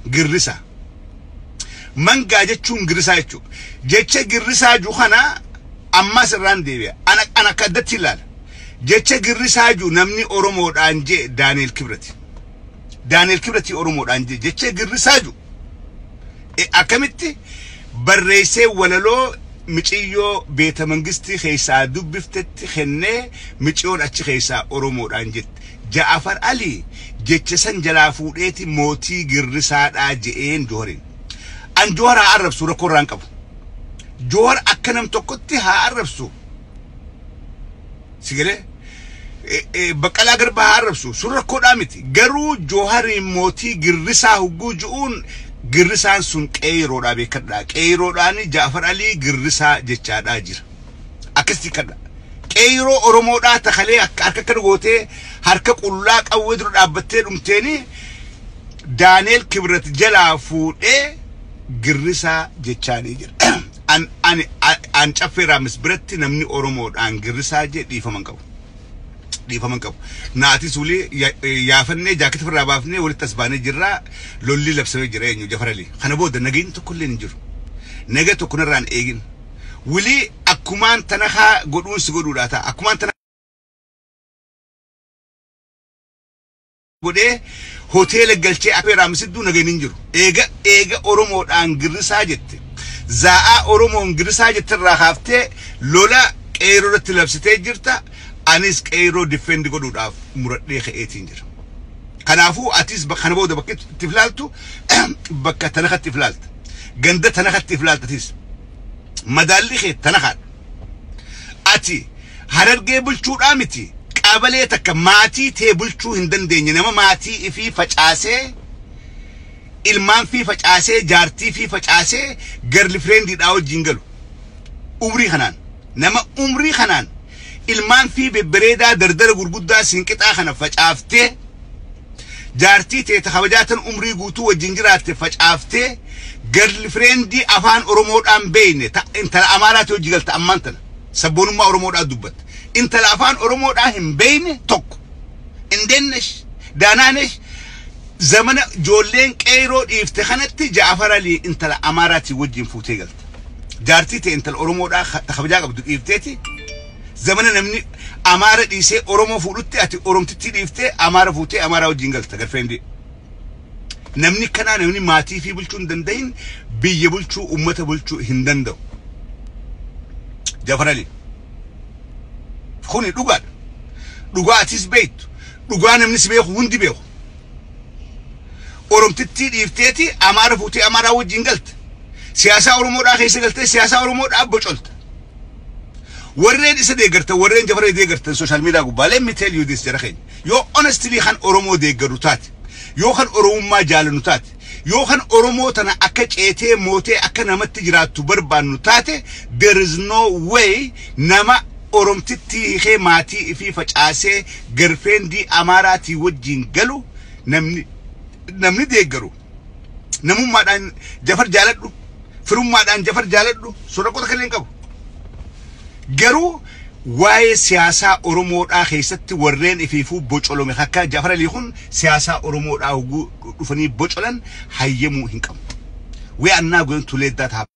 Girrisa. Mangaa jechuun girrisaa jechuudha. Jecha girrisaa jiru kana ammas irraan deebi'a. Ana akka addatti ilaala. Jecha girrisaa jiru namni Oromoodhaan jee Daani'el Kibrati. Daani'el Kibrati Oromoodhaan jee jecha girrisaa jiru. Akkamitti barreessee walaloo miciyyoo beeta mangistii keessaa dubbiftetti kennee miciyyoon achi keessaa Oromoodhaan jette. Ja'afar Alii jecha san jalaa fuudheeti mootii girrisaadhaa je'een Joohariin. An Joohar haa arrabsu rakkoo irraan qabu. Joohar akka nam tokkotti haa arrabsu. Sigalee Baqqalaa Garbaa haa arrabsu sun rakkoodhaa miti. Garuu Joohariin mootii girrisaa hugguu ji'uun girrisaan sun qeeroodhaa beekadhaa. Qeeroodhaan Ja'afar Alii girrisaa jechaadhaa jira. Akkasitti kadha. Qeeroo Oromoodhaa takalee harka akka gootee harka qullaa qawwee dura dhaabbattee dhumteeni Daani'el Kibrat jalaa fuudhee girrisaa jechaanii jira. An Caffee Raamis biratti namni Oromoodhaan girrisaa jee dhiifama hin qabu. Dhiifama hin qabu. Naatis ulii yaafannee jaaketa ofirraa baafnee walitti as baanee jirraa lolli labsamee jira eenyu Jafar Alii. Kana booda nageenyi tokko illee hin jiru. Naga tokko narraan eegin. Wilii akkumaan tanakaa godhuun si godhuudhaa ta'a. Akkumaan tana godhee hoteela galchee Caffee Raamisidduu nageenyi hin jiru. Eega eega Oromoodhaan girrisaa jette. Zaa'aa Oromoon girrisaa jette irraa kaaftee lola qeeroo irratti labsitee jirta. Anis qeeroo defend godhuudhaaf muradhee ka'eetiin jira. Kanaafuu atis kana booda bakka itti filaaltu bakka tanakatti filaalta. Ganda tanakatti filaalta atis. Madaalli kee tanakaadha. Ati Harargee bulchuudhaa miti. Qabalee takka maatii tee bulchuu hin dandeenye nama maatii ifii facaasee ilmaan fi facaasee jaartii fi facaasee girlfriendiidhaa wajjin galu. Umrii kanaan nama umrii kanaan ilmaan fi bebbereedaa dardara gurguddaa siinqixaa kana facaaftee jaartii tee kabajaatan umrii guutuu wajjin jiraatte facaaftee girlfriendii afaan Oromoodhaan beeyne intala Amaaraati hojii galta ammaan tana sabboonummaa Oromoodhaan dubbatta. Intala afaan Oromoodhaan hin beeyne tokko indennesh daanaanesh zamana ijoolleen qeeroo dhiifte kanatti Ja'afar Alii intala Amaaraatii wajjin fuutee galta. Jaartii ta'e intala Oromoodhaa kabajaa qabdu dhiifteeti zamana namni Amaara dhiisee Oromoo fuudhutti ati Oromtittii dhiiftee Amaara fuutee Amaaraa wajjin galta girlfriendii. Namni kanaa namni maatii fi bulchuu hin danda'in biyya bulchuu uummata bulchuu hin danda'u. Ja'afar Alii. Kuni dhugaadha. Dhugaa atis beektu. Dhugaa namni si beeku hundi beeku. Oromtittii dhiifteeti Amaara fuutee Amaaraa wajjin galta. Siyaasaa Oromoodhaa keessa galtee siyaasaa Oromoodhaa bocolta. Warreen isa deeggartan warreen Jafar deeggartan social media gubbaa let me tell you this jara keenya. Yoo honestly kan Oromoo deeggaru taate yoo kan Oromummaa jaalannu taate yoo kan Oromoo tana akka ceetee mootee akka namatti jiraattu barbaannu taate there is no way nama Oromtittii hiikee maatii ifii facaasee girlfriendii Amaaraatii wajjin galu namni deeggaru namummaadhaan Jafar jaaladhu firummaadhaan Jafar jaaladhu sodaqqoota kanneen qabu. Garuu waa'ee siyaasaa Oromoodhaa keessatti warreen ifiifuu bocolome akka Jafar Alii kun siyaasaa Oromoodhaa dhufanii bocolan hayyamuu hin qabu. We are not going to let that happen.